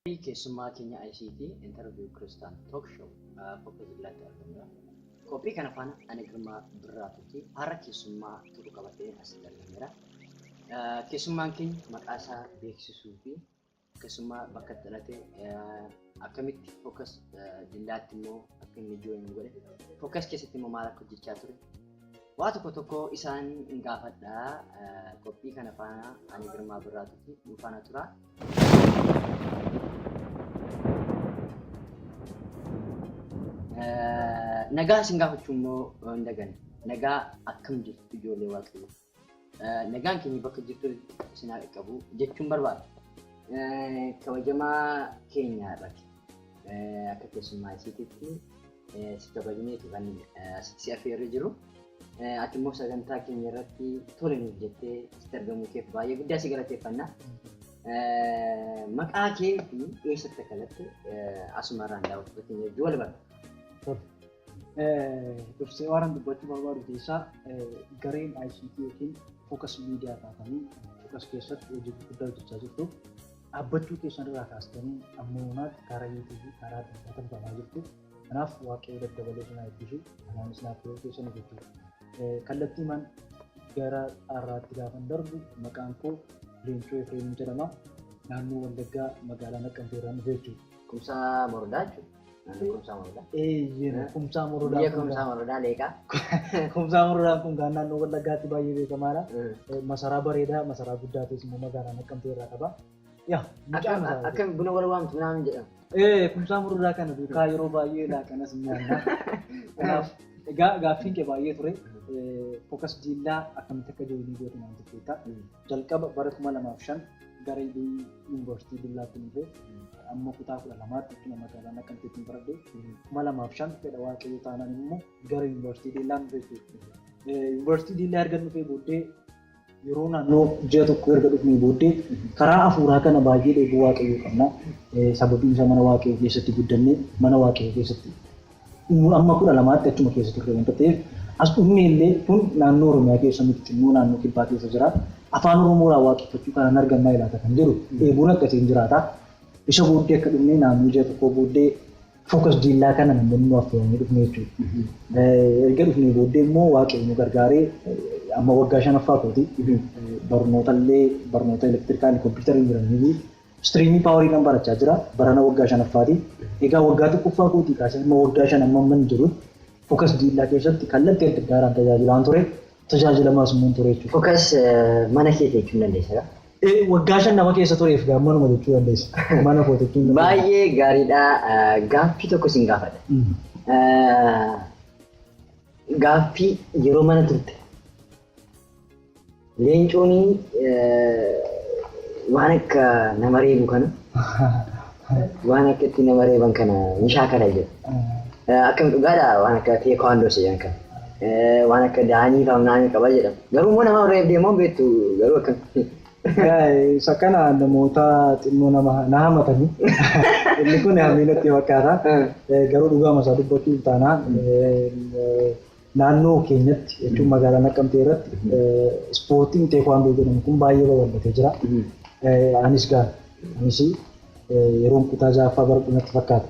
Keessummaa keenya ICT Interview Christian Talk Show Focus Dillaatti argamudha. Qophii kana faana ani Girmaa Birraatuuti. Har'a keessummaa tokko qabadhee asitti argameera. Keessummaan keenya maqaa isaa beeksisuu fi keessummaa bakka itti dhalate, akkamitti Focus Dillaatti immoo akka inni join godhe, Focus keessatti immoo maal akka hojjechaa ture, waa tokko tokko isaan hin gaafadha. Qophii kana faana ani Girmaa Birraatuuti. Nu faana tura. Nagaa isin gaafachuu immoo hin daganne. Nagaa akkam jirtu, ijoollee Waaqayyoo? Nagaan keenya bakka jirtu isin haa qaqqabu jechuun barbaada. Kabajamaa keenya irratti akka keessummaa isiititti si kabajneetu kan asitti si affeerree jiru. Ati immoo sagantaa keenya irratti tole nuuf jettee sitti argamuu keef baay'ee guddaa si galateeffanna. Maqaa kee fi eessatti akka dhalatte asumarraan daawwattoota keenya wajjin wal barra. Dursee waan dubbachuu barbaadu keessaa, gareen ICT yookiin Focus Media taatanii Focus keessatti hojii gurguddaa hojjechaa jirtu. Dhaabbachuu keessan irraa kaastanii amma yoonaatti karaa YouTube, karaa adda addaa banaa jirtu. Kanaaf Waaqayyo daddabalee isin haa eebbisu. Kanaanis naaf yeroo keessan jechuudha. Kallattiimaan gara har'aatti gaafan darbu, maqaan koo Leencoo Efreem jedhama. Naannoo Wallaggaa, magaalaa Naqqamtee irraan dhufe jechuudha. Kumsaa Morodaa jechuudha. Naannoo Kumsaa Morodaa. Eeyyee, Kumsaa Morodaa. Biyya Kumsaa Morodaa leeqaa. Kumsaa Morodaan kun kan naannoo Wallaggaatti baay'ee beekamaadha. Masaraa bareedaa, masaraa guddaa ta'es immoo magaalaa Naqqamtee irraa qaba. Yaa, mucaa masaraa. Akkam buna wal waamtu naan jedhama. Kumsaa Morodaa kana duukaa yeroo baay'ee laaqanas hin nyaanna. Kanaaf egaa gaaffiin kee baay'ee ture. Focus Diillaa akkamitti akka join goote naan jetteetta. Jalqaba bara 2005 gara Yuunivarsiitii Dillaatti dhufe. Amma kutaa 12tti jechuudha magaalaa Naqqamteetti baradhe. 2005 fedha Waaqayyoo taanaan immoo gara Yuunivarsiitii Diillaan dhufe jechuudha. Yuunivarsiitii Diillaa erga dhufee booddee, yeroo naannoo ji'a tokko erga dhufnee booddee, karaa hafuuraa kana baay'ee dheebuu Waaqayyoo qabna. Sababiin isaa mana Waaqayyoo keessatti guddannee, mana Waaqayyoo keessatti amma 12tti achuma keessa turre wanta ta'eef, as dhufnee illee kun naannoo Oromiyaa keessa miti, xinnoo naannoo kibbaa keessa jira. Afaan Oromoodhaan waaqeffachuu kanaan argannaa ilaata kan jedhu dheebuun akkasiin jiraata. Isa booddee akka dhufnee naannoo ji'a tokkoo booddee Focus Diillaa kana namoonni nu affeeranii dhufne jechuudha. Erga dhufnee booddee immoo Waaqayyo nu gargaaree amma waggaa shanaffaa kooti. Barnoota illee, barnoota electrical, computer engineering stream power kan barachaa jira. Barana waggaa shanaffaati. Egaa waggaa tokkoffaa kootii kaasee amma waggaa 5 amma amman jirutti Focus Diillaa keessatti kallattii adda addaadhaan tajaajilaan ture. Tajaajilamaas immoo ture jechuudha. Focus mana keeti jechuun dandeessa. Waggaa 5 nama keessa tureef gaa manuma jechuu dandeessa. Mana koo jechuun dandeessa. Baay'ee gaariidha. Gaaffii tokko sin gaafadha. Gaaffii yeroo mana turte. Leencoon waan akka nama reebu kana, waan akka itti nama reeban kana ni shaakala jedhu. Akkam, dhugaadha waan akka teekwaandoo jedhan kana? Waan akka daanii fa'aa naanii qaba jedhama. Garuu immoo nama reebdee immoo beektu garuu akkam? Isa kana namoota xinnoo nama na hamatanii. Inni kun hamiinatti fakkaata. Garuu dhugaama isaa dubbachuuf taanaan, naannoo keenyatti jechuun magaalaa Naqqamtee irratti ispoortiin teekwaandoo jedhamu kun baay'ee babal'atee jira. Anis gaa anis yeroon kutaa ja'affaa baradhu natti fakkaata.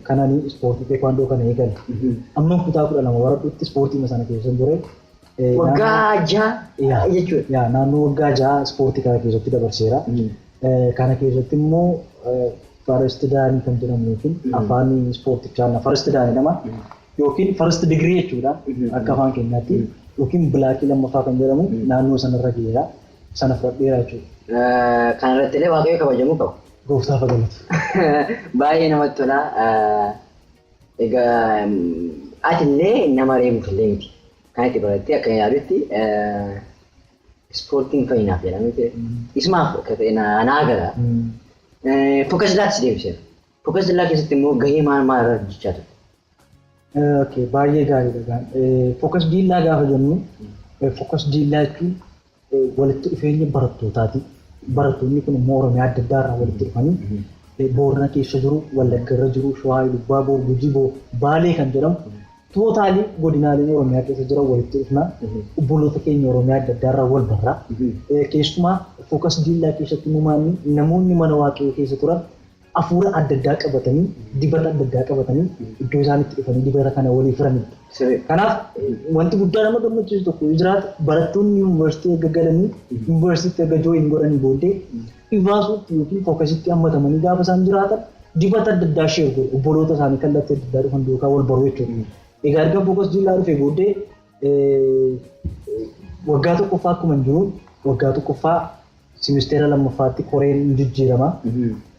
Kanani ispoortii teekwaandoo kana eegale. Amma kutaa 12 baradhutti ispoortii sana keessa ture. Waggaa 6 jechuudha. Yaa, naannoo waggaa 6 ispoortii kana keessatti dabarseera. Kana keessatti immoo first dan kan jedhamu yookiin afaan ispoortichaa first dan jedhama. Yookiin first degree jechuudha akka afaan keenyaatti, yookiin black lammaffaa kan jedhamu naannoo sanarra gaheera. Sana fudhadheera jechuudha. Kana irratti illee Waaqayyo kabajamuu qaba. Gooftaaf galatu. Baay'ee namatti tola. Egaa ati illee nama reebuuf illee miti. Kan itti barattee akka yaadutti ispoortiin fayyinaaf jedhamee isumaaf akka ta'e naa gala. Focus Dillaatti si deebiseera. Focus Dillaa keessatti immoo gahee maal maal irra hojjechaa turte? Okay, baay'ee gaariidha. Focus Diillaa gaafa jennu, Focus Diillaa jechuun walitti dhufeenya barattootaati. Barattoonni kun immoo Oromiyaa adda addaa irraa walitti dhufanii Boorana keessa jiru, Wallagga irra jiru, Shawaa, Ilubbaabor, Gujii, Baalee kan jedhamu, total godinaaleen Oromiyaa keessa jiran walitti dhufna. Obboloota keenya Oromiyaa adda addaa irraa wal barra. Keessumaa Focus Diillaa keessatti immoo maanni namoonni mana Waaqayyoo keessa turan Hafuura adda addaa qabatanii, dibata adda addaa qabatanii iddoo isaan itti dhufanii dibata kana walii furanidha. Kanaaf wanti guddaa nama gammachiisu tokko yoo jiraate, barattoonni yuunivarsiitii erga galanii, yuunivarsiitii erga join godhanii booddee ivaasuutti yookiin Focus-itti hammatamanii gaafa isaan jiraatan dibata adda addaa share godhu, obboloota isaanii kallattii adda addaa dhufan duukaa wal baru jechuudha. Egaa erga Focus Diillaa dhufee booddee waggaa tokkoffaa akkuma hin jiru, waggaa tokkoffaa simisteera lammaffaatti koreen hin jijjiirama.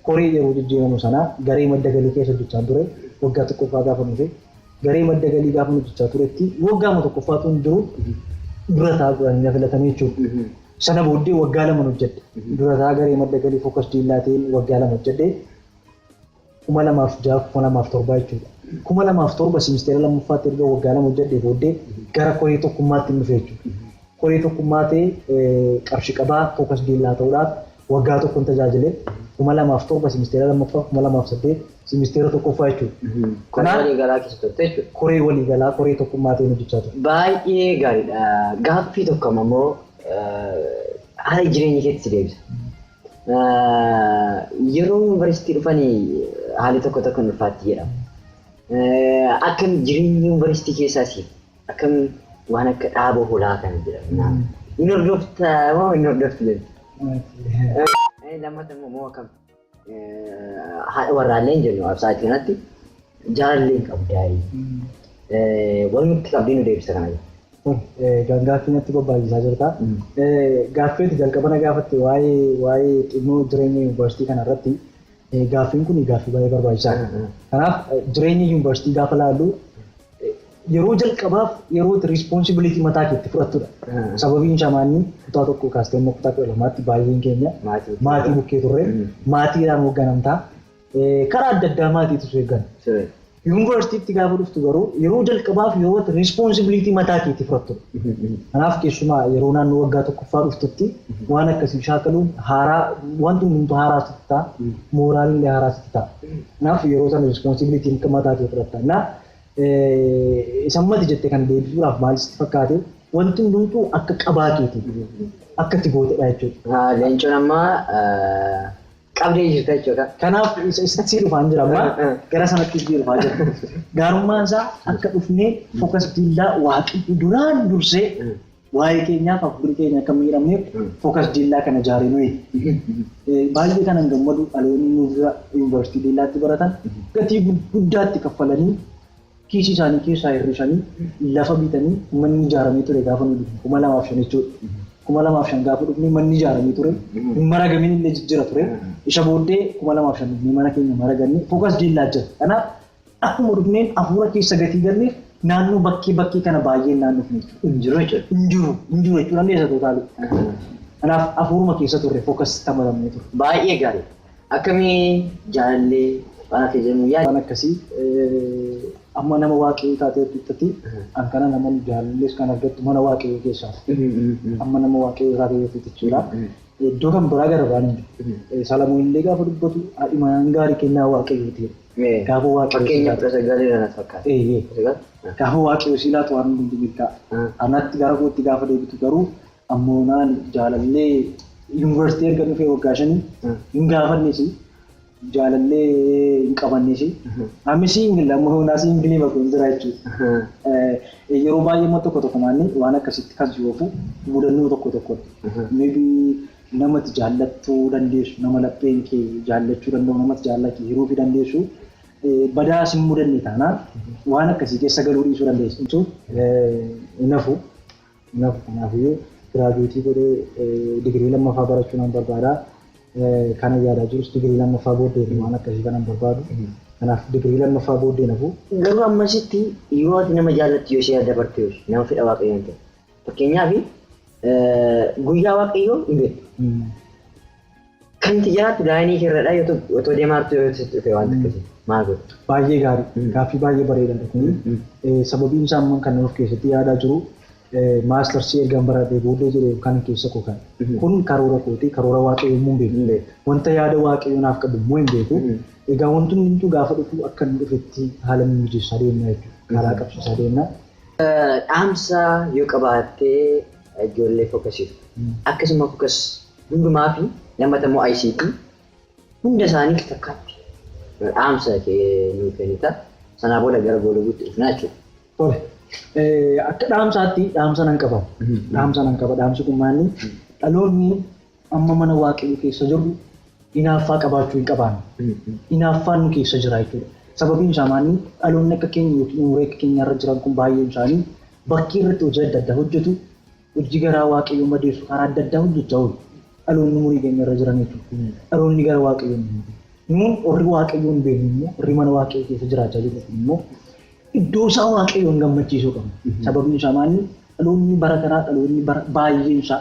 Koree yeroo jijjiiramu sana garee madda galii keessa hojjechaa ture. Waggaa tokkoffaa gaafa dhufe garee madda galii gaafa hojjechaa turetti waggaama tokkoffaatu hin jiru dura taa'aa godhanii na filatanii jechuudha. Sana booddee waggaa 2 hojjedhe. Dura taa'aa garee madda galii Focus Diillaa ta'een waggaa 2 hojjedhe. 2006, 2007 jechuudha. 2007 simisteera lammaffaatti erga waggaa 2 hojjedhe booddee gara koree tokkummaatti hin dhufe jechuudha. Koree tokkummaa ta'ee qarshii qabaa Focus Diillaa ta'uudhaaf waggaa tokkoon tajaajile. 2007 simisteera lammaffaa, 2008 simisteera tokkoffaa jechuudha. Koree waliigalaa keessa turte jechuudha. Koree waliigalaa, koree tokkummaa ta'een hojjechaa ture. Baay'ee gaariidha. Gaaffii tokko immoo haala jireenya keetti si deebisa. Yeroo yuunivarsiitii dhufanii haalli tokko tokko hin ulfaatti jedhama. Akkam jireenyi yuunivarsiitii keessaa siif akkam, waan akka dhaaba holaa kana jedhama. Hin hordofta moo hin hordoftu jettu? Lammata immoo akkam haadha warraallee hin jennu, sa'aatii kanatti jaalallee hin qabu daa'ii. Walumatti qabdee nu deebisa kana. Gaaffii natti babbaay'isaa jirta. Gaaffii jalqaba na gaafatte waa'ee xinnoo jireenya yuunivarsiitii kanarratti, gaaffiin kun gaaffii baay'ee barbaachisaadha. Kanaaf jireenya yuunivarsiitii gaafa laallu yeroo jalqabaaf yeroo itti responsibility mataa keetti fudhattudha. Sababiin shamaanii kutaa tokko kaastee immoo kutaa 12tti baay'een keenya maatii bukkee turre, maatiidhaan hoogganamtaa, karaa adda addaa maatiitu eeggana. Yuunivarsiitiitti gaafa dhuftu garuu yeroo jalqabaaf yeroo itti responsibility mataa keetti fudhattudha. Kanaaf keessumaa yeroo naannoo waggaa tokkoffaa dhuftutti waan akkasii shaakaluun haaraa, wanti hundumtuu haaraa sitti ta'a. Mooraan illee haaraa sitti ta'a. Kanaaf yeroo sana responsibility mataa kee fudhatta. Na isammati jette kan deebisuudhaaf maal sitti fakkaate, wanti hundumtuu akka qabaa keetii akka itti gootedha jechuudha. Leencoon ammaa qabdee jirta jechuudha. Kanaaf isatti dhufaan jira, amma gara sanatti dhufaa jira. Gaarummaan isaa akka dhufnee Focus Diillaa waaqni duraan dursee waa'ee keenyaaf hafuurri keenya akka miidhamneef Focus Diillaa kana ijaaree nuyi. Baay'ee kanan gammadu, dhaloonni nu dura yuunivarsiitii Diillaatti baratan gatii guddaatti kaffalanii, kiisii isaanii keessaa hir'isanii lafa bitanii manni ijaaramee ture gaafa nu dhufne 2005 jechuudha. 2005 gaafa dhufne manni ijaaramee ture. Hin maragamin illee jijjiira ture. Isa booddee 2005 dhufnee mana keenya maraganne, Focus Diillaa jira. Kanaaf akkuma dhufneen hafuura keessa gatii galleef naannoo bakkee bakkee kana baay'een naannofne jechuudha. Hin jiru jechuudha. Hin jiru, hin jiru jechuudha dandeessa totally. Kanaaf hafuuruma keessa turre, Focus taphatamnee ture. Baay'ee gaarii. Akkamii jaalallee waan akka jennu yaada. Waan akkasii amma nama waaqayyoo taatee hojjettatti an kana nama jaalallees kan argattu mana waaqayyoo keessaa. Amma nama waaqayyoo taatee hojjetti jechuudha. Iddoo kan biraa gara biraan hin jiru. Salamoon illee gaafa dubbatu haadhi manaan gaarii kennaa waaqayyooti. Gaafa waaqayyoo Fakkeenya 19 irra natti fakkaata. Eeyyee. Gaafa waaqayyoo si laatu waan hundi milkaa'a. Anatti gara kootti gaafa deebitu garuu ammoo naan jaalallee yuunivarsiitii erga dhufee waggaa 5 hin gaafannes, jaalallee hin qabannes. Ammi single, amma hoonaa single bakka jira jechuudha. Yeroo baay'ee immoo tokko tokko maanni waan akkasitti kan si oofu mudannoo tokko tokko. Maybe namatti jaallattuu dandeessu, nama lapheen kee jaallachuu danda'u, namatti jaallatu hiruu fi dandeessu badaa sin mudanne taanaan waan akkasii keessa galuu dhiisuu dandeessu. Hin hafu. Hin hafu. Kanaafiyyuu graduate godhee digirii lammaffaa barachuu nan barbaada. Kana yaadaa jirus digirii lammaffaa booddee waan akkasii kanan barbaadu. Kanaaf digirii lammaffaa booddee nafu. Garuu ammasitti yoo ati nama jaallattu yoo ishee dabarte yoo nama fedha waaqayyoon ta'e. Fakkeenyaaf guyyaa waaqayyoo hin beektu. Kan itti jiraattu line keerradha, yoo otoo deemaa jirtu yoo sitti dhufe waan akkasii maal godhu? Baay'ee gaarii. Gaaffii baay'ee bareedaadha kuni. Sababiin isaa ammoo kan of keessatti yaadaa jiru masters ergan baradhee booddee jedhee kan keessa koo kan. Kun karoora kooti, karoora waaqayyoo immoo hin beeku. Wanta yaada waaqayyoo naaf qabu immoo hin beeku. Egaa wanti hundumtuu gaafa dhufu akka inni dhufetti haala mijeessaa deemna jechuudha. Karaa qabsiisaa deemna. Dhaamsa yoo qabaattee ijoollee Focus-iif, akkasuma Focus hundumaa fi lammata immoo ICT hunda isaaniif takkaatti. Dhaamsa kee nuu kennita. Sanaa booda gara goolabuutti dhufna jechuudha. Tole. Akka dhaamsaatti dhaamsa nan qaba. Dhaamsa nan qaba. Dhaamsi kun maali? Dhaloonni amma mana Waaqayyoo keessa jirru hinaaffaa qabaachuu hin qabaannu. Hinaaffaan nu keessa jira jechuudha. Sababiin isaa maali? Dhaloonni akka keenya yookiin umurii akka keenya irra jiran kun baay'een isaanii bakkee irratti hojii adda addaa hojjetu. Hojii garaa Waaqayyoo madeessu karaa adda addaa hojjechaa oolu. Dhaloonni umurii keenya irra jiran jechuudha. Dhaloonni gara Waaqayyoo hin beekne. Nuun warri Waaqayyoo hin beekne immoo warri mana Waaqayyoo keessa jiraachaa jirru kun immoo iddoo isaa Waaqayyoon gammachiisuu qabna. Sababiin isaa maali? Dhaloonni bara kanaa dhaloonni bara baay'een isaa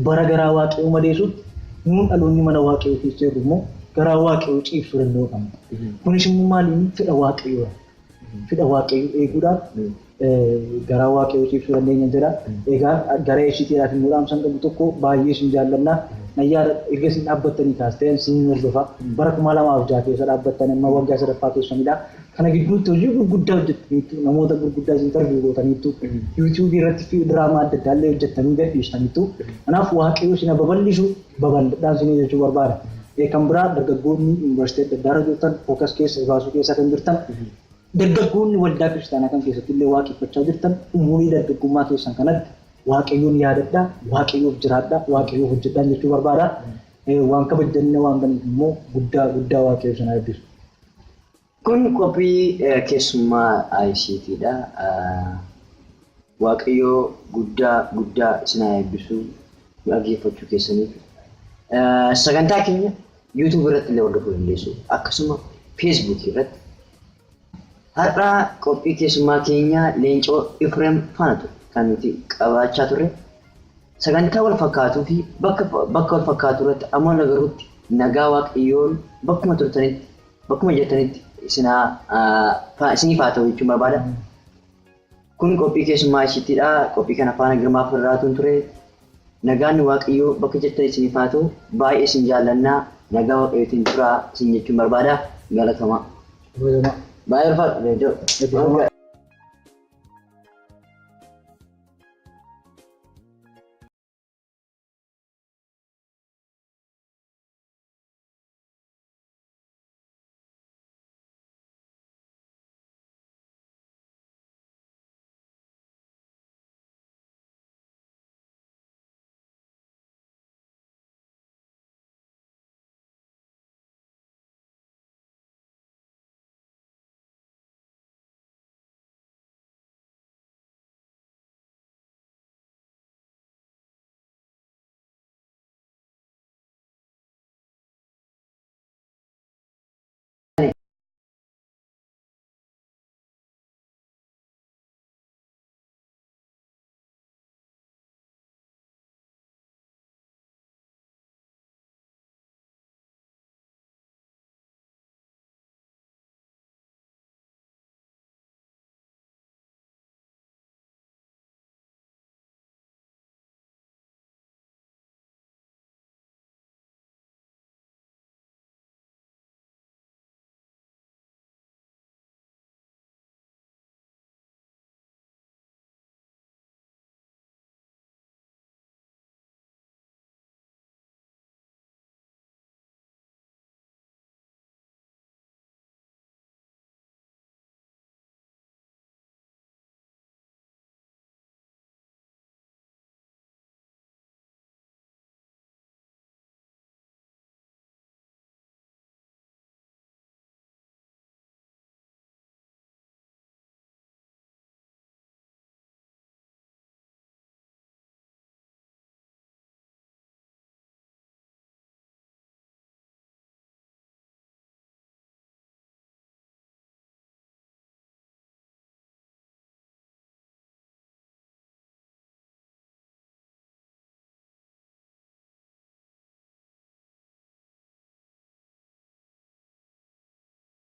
bara garaa Waaqayyoo madeessutti nuun dhaloonni mana Waaqayyoo keessa jirru immoo garaa Waaqayyoo ciibsuu danda'uu qabna. Kunis immoo maaliin fedha Waaqayyoodha. Fedha Waaqayyoo eeguudhaaf garaa Waaqayyoo ciibsuu dandeenya jedha. Egaa gara ICTdhaaf immoo dhaamsan qabu tokko baay'ee isin jaallannaa. Nayyaa erga isin dhaabbattanii kaastee isin hordofa. Bara 2006 keessa dhaabbattan amma waggaa sadaffaa keessanidha. Kana gidduutti hojii gurguddaa hojjettaniitu namoota gurguddaa isin interview gootaniitu YouTube irratti fi diraamaa adda addaa illee hojjettanii gadhiistaniitu. Kanaaf Waaqayyo isin babal'isu babal'adhaan isin jechuu barbaada. Kan biraa dargaggoonni yuunivarsiitii adda addaa irra jirtan focus keessa baasuu keessa kan jirtan dargaggoonni waldaa kiristaanaa kan keessatti illee waaqeffachaa jirtan umurii dargaggummaa keessan kanatti Waaqayyoon yaadadhaa, Waaqayyoof jiraadhaa, Waaqayyoof hojjedhaa jechuu barbaada. Waan kabajjanne waan ta'eef immoo guddaa guddaa Waaqayyo sana eebbisu. Kun qophii keessummaa ICTdha. Waaqayyoo guddaa guddaa isin haa eebbisu dhaggeeffachuu keessaniif. Sagantaa keenya YouTube irratti illee hordofuu dandeessu. Akkasuma Facebook irratti. Har'a qophii keessummaa keenya Leencoo Ifreem faana ture kan nuti qabaachaa turre. Sagantaa wal fakkaatuu fi bakka wal fakkaatu irratti amma nagaruutti nagaa Waaqayyoon bakkuma turtanitti bakkuma jirtanitti isiniif haa ta'u jechuun barbaada. Kun qophii keessummaa ICTdha. Qophii kana faana Girmaa Firraatuun ture. Nagaan Waaqayyoo bakka jirtan isiniif haa ta'u. Baay'ee isin jaallannaa. Nagaa Waaqayyootiin turaa isin jechuun barbaada. Galatooma. Baay'ee ulfaadha Leencoo.